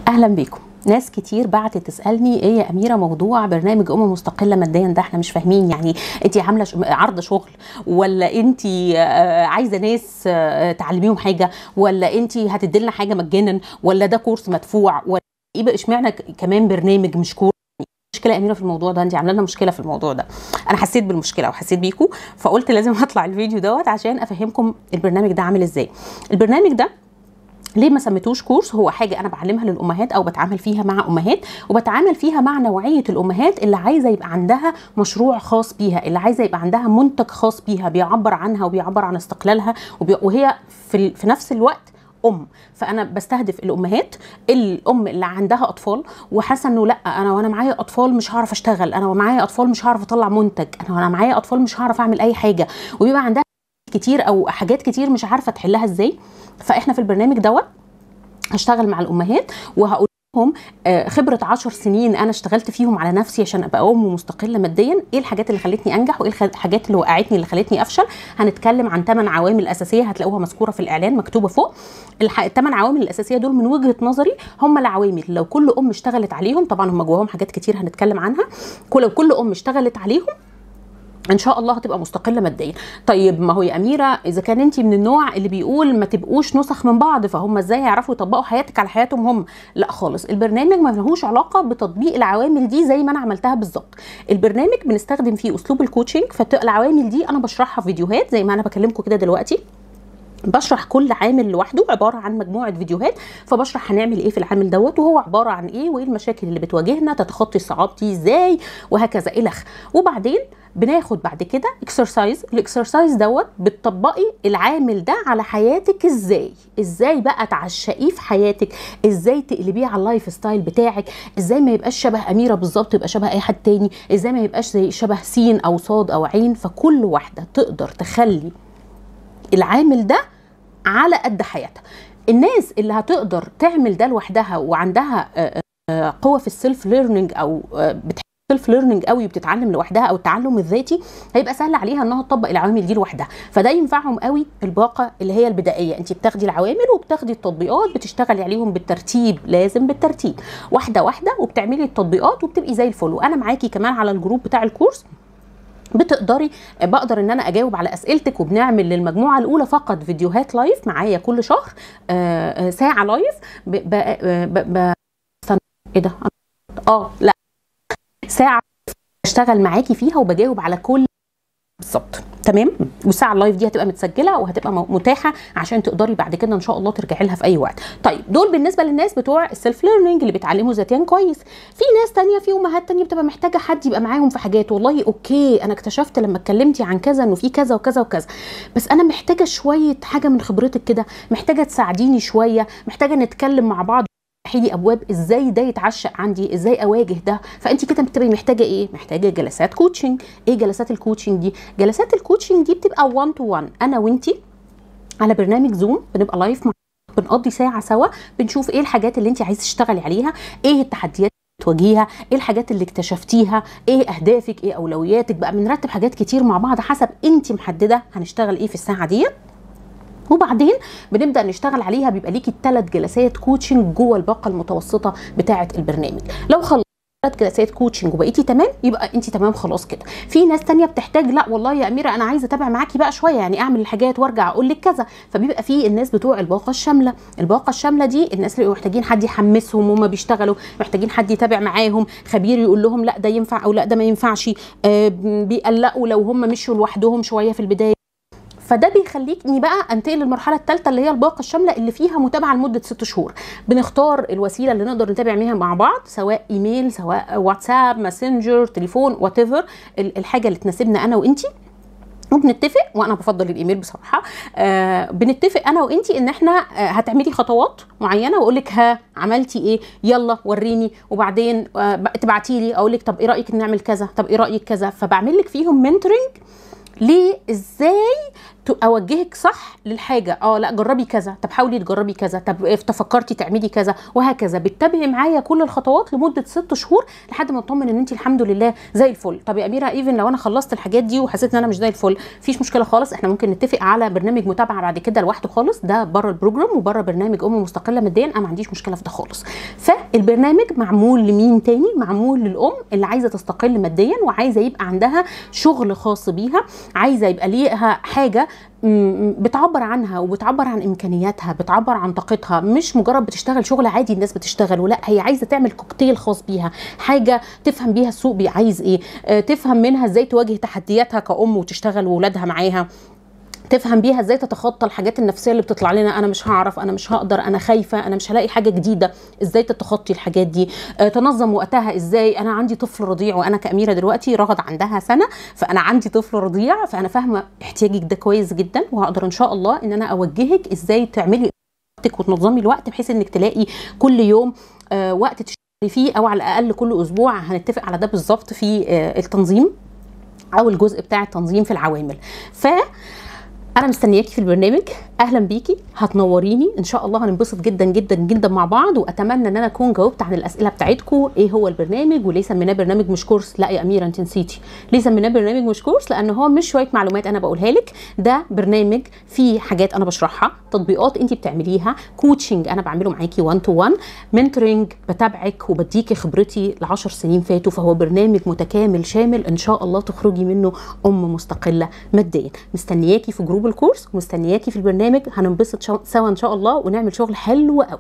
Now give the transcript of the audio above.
اهلا بيكم. ناس كتير بعتت تسالني ايه يا اميره موضوع برنامج ام مستقلة ماديا ده، احنا مش فاهمين، يعني انت عامله عرض شغل، ولا انت عايزه ناس تعلميهم حاجة، ولا انت هتدي لنا حاجة مجانا، ولا ده كورس مدفوع، ولا ايه بقى؟ اشمعنى كمان برنامج مش كورس؟ مشكلة يا اميره في الموضوع ده، انت عامله لنا مشكلة في الموضوع ده. انا حسيت بالمشكلة وحسيت بيكم، فقلت لازم اطلع الفيديو دوت عشان افهمكم البرنامج ده عامل ازاي. البرنامج ده ليه ما سميتوش كورس؟ هو حاجة انا بعلمها للامهات، او بتعامل فيها مع امهات، وبتعامل فيها مع نوعية الامهات اللي عايزه يبقى عندها مشروع خاص بيها، اللي عايزه يبقى عندها منتج خاص بيها بيعبر عنها وبيعبر عن استقلالها، وهي في نفس الوقت ام. فانا بستهدف الامهات، الام اللي عندها اطفال وحاسه انه لا، انا وانا معايا اطفال مش هعرف اشتغل، انا ومعايا اطفال مش هعرف اطلع منتج، انا وانا معايا اطفال مش هعرف اعمل اي حاجة، وبيبقى عندها كتير او حاجات كتير مش عارفه تحلها ازاي. فاحنا في البرنامج دوت هشتغل مع الامهات وهقول لهم خبره 10 سنين انا اشتغلت فيهم على نفسي عشان ابقى ام مستقلة ماديا، ايه الحاجات اللي خلتني انجح وايه الحاجات اللي وقعتني اللي خلتني افشل. هنتكلم عن 8 عوامل اساسية هتلاقوها مذكورة في الاعلان مكتوبة فوق. ال8 عوامل الاساسية دول من وجهه نظري هم العوامل لو كل ام اشتغلت عليهم، طبعا هم جواهم حاجات كتير هنتكلم عنها، لو كل ام اشتغلت عليهم ان شاء الله هتبقى مستقلة ماديا. طيب ما هو يا اميره اذا كان انت من النوع اللي بيقول ما تبقوش نسخ من بعض، فهم ازاي هيعرفوا يطبقوا حياتك على حياتهم هم؟ لا خالص، البرنامج ما لهوش علاقة بتطبيق العوامل دي زي ما انا عملتها بالظبط. البرنامج بنستخدم فيه اسلوب ال coaching، فالعوامل دي انا بشرحها في فيديوهات زي ما انا بكلمكم كده دلوقتي، بشرح كل عامل لوحده عبارة عن مجموعة فيديوهات، فبشرح هنعمل ايه في العامل دوت وهو عبارة عن ايه، وايه المشاكل اللي بتواجهنا، تتخطي الصعاب دي ازاي، وهكذا الخ. وبعدين بناخد بعد كده exercise، ال exercise دوت بتطبقي العامل ده على حياتك ازاي، ازاي بقى تعشقيه في حياتك، ازاي تقلبيه على ال lifestyle بتاعك، ازاي ما يبقاش شبه اميره بالظبط يبقى شبه اي حد تاني، ازاي ما يبقاش زي شبه سين او صاد او عين. فكل واحدة تقدر تخلي العامل ده على قد حياتها. الناس اللي هتقدر تعمل ده لوحدها وعندها قوة في ال self learning، او بتحب ال self learning قوي وبتتعلم لوحدها او التعلم الذاتي، هيبقى سهل عليها انها تطبق العوامل دي لوحدها. فده ينفعهم قوي الباقه اللي هي البدائية، انت بتاخدي العوامل وبتاخدي التطبيقات، بتشتغلي عليهم بالترتيب، لازم بالترتيب واحدة واحدة، وبتعملي التطبيقات وبتبقي زي الفل. وانا معاكي كمان على ال group بتاع الكورس، بتقدري بقدر ان انا اجاوب على اسئلتك، وبنعمل للمجموعة الاولى فقط فيديوهات live معايا كل شهر، ساعة live. ايه ده؟ لا، ساعة اشتغل معاكي فيها وبجاوب على كل بالظبط، تمام؟ والساعة ال live دي هتبقى متسجله وهتبقى متاحة عشان تقدري بعد كده ان شاء الله ترجعي لها في اي وقت. طيب دول بالنسبة للناس بتوع ال self learning اللي بيتعلموا ذاتيا كويس. في ناس تانية، في امهات تانية بتبقى محتاجه حد يبقى معاهم في حاجات. والله okay انا اكتشفت لما اتكلمتي عن كذا انه في كذا وكذا وكذا، بس انا محتاجه شوية حاجة من خبرتك كده، محتاجه تساعديني شوية، محتاجه نتكلم مع بعض، لي ابواب ازاي ده يتعشق عندي، ازاي اواجه ده. فانت كده بتبقي محتاجه ايه؟ محتاجه جلسات coaching. ايه جلسات ال coaching دي؟ جلسات ال coaching دي بتبقى 1 to 1، انا وانتي على برنامج زوم، بنبقى live مع، بنقضي ساعة سوا، بنشوف ايه الحاجات اللي انت عايزه تشتغلي عليها، ايه التحديات اللي تواجهيها، ايه الحاجات اللي اكتشفتيها، ايه اهدافك، ايه اولوياتك، بقى بنرتب حاجات كتير مع بعض حسب انت محددة هنشتغل ايه في الساعة دي. وبعدين بنبدا نشتغل عليها. بيبقى ليكي 3 جلسات coaching جوه الباقه المتوسطة بتاعه البرنامج. لو خلصتي 3 جلسات coaching وبقيتي تمام، يبقى انت تمام خلاص كده. في ناس تانية بتحتاج، لا والله يا اميره انا عايزه اتابع معاكي بقى شوية، يعني اعمل الحاجات وارجع اقول لك كذا. فبيبقى في الناس بتوع الباقه الشاملة. الباقه الشاملة دي الناس اللي محتاجين حد يحمسهم وهم بيشتغلوا، محتاجين حد يتابع معاهم، خبير يقول لهم لا ده ينفع او لا ده ما ينفعش، بيقلقوا لو هم مشوا لوحدهم شوية في البداية. فده بيخليني بقى انتقل للمرحلة الثالثة اللي هي الباقه الشاملة اللي فيها متابعه لمدة 6 شهور. بنختار الوسيلة اللي نقدر نتابع بيها مع بعض، سواء ايميل، سواء واتساب، ماسنجر، تليفون، whatever الحاجة اللي تناسبنا انا وانتي. وبنتفق، وانا بفضل الايميل بصراحة، بنتفق انا وانتي ان احنا هتعملي خطوات معينة، واقول لك ها عملتي ايه، يلا وريني، وبعدين تبعتي لي اقول لك طب ايه رايك نعمل كذا، طب ايه رايك كذا. فبعمل لك فيهم mentoring ليه ازاي اوجهك صح للحاجة. لا جربي كذا، طب حاولي تجربي كذا، طب تفكرتي تعملي كذا، وهكذا. بتتابعي معايا كل الخطوات لمدة 6 شهور لحد ما اطمن ان انت الحمد لله زي الفل. طب يا اميره even لو انا خلصت الحاجات دي وحسيت ان انا مش زي الفل، مفيش مشكلة خالص، احنا ممكن نتفق على برنامج متابعه بعد كده لوحده خالص، ده بره ال program وبره برنامج ام مستقلة ماديا، انا ما عنديش مشكلة في ده خالص. فالبرنامج معمول لمين تاني؟ معمول للام اللي عايزه تستقل ماديا وعايزه يبقى عندها شغل خاص بيها، عايزه يبقى ليها حاجة بتعبر عنها وبتعبر عن امكانياتها، بتعبر عن طاقتها، مش مجرد بتشتغل شغل عادي الناس بتشتغله، لا هي عايزه تعمل كوكتيل خاص بيها، حاجة تفهم بيها السوق عايز ايه، تفهم منها ازاي تواجه تحدياتها كأم وتشتغل وولادها معاها، تفهم بيها ازاي تتخطى الحاجات النفسية اللي بتطلع لنا، انا مش هعرف، انا مش هقدر، انا خايفة، انا مش هلاقي حاجة جديدة، ازاي تتخطي الحاجات دي، تنظم وقتها ازاي. انا عندي طفل رضيع، وانا كأميره دلوقتي رغد عندها سنة، فانا عندي طفل رضيع، فانا فاهمه احتياجك ده كويس جدا، وهقدر ان شاء الله ان انا اوجهك ازاي تعملي وقتك وتنظمي الوقت بحيث انك تلاقي كل يوم وقت تشتغلي فيه، او على الاقل كل اسبوع. هنتفق على ده بالظبط في التنظيم او الجزء بتاع التنظيم في العوامل. ف انا مستنياكي في البرنامج، اهلا بيكي، هتنوريني ان شاء الله، هننبسط جدا جدا جدا مع بعض. واتمنى ان انا اكون جاوبت عن الاسئلة بتاعتكم، ايه هو البرنامج وليه سميناه برنامج مش كورس. لا يا اميره انت نسيتي ليه سميناه برنامج مش كورس، لان هو مش شوية معلومات انا بقولها لك، ده برنامج فيه حاجات انا بشرحها، تطبيقات انت بتعمليها، coaching انا بعمله معاكي 1 to 1، mentoring بتابعك وبديكي خبرتي ل10 سنين فاتوا. فهو برنامج متكامل شامل ان شاء الله تخرجي منه ام مستقلة ماديا. مستنياكي في group الكورس ومستنياكي في البرنامج، هننبسط سوا ان شاء الله ونعمل شغل حلو قوي.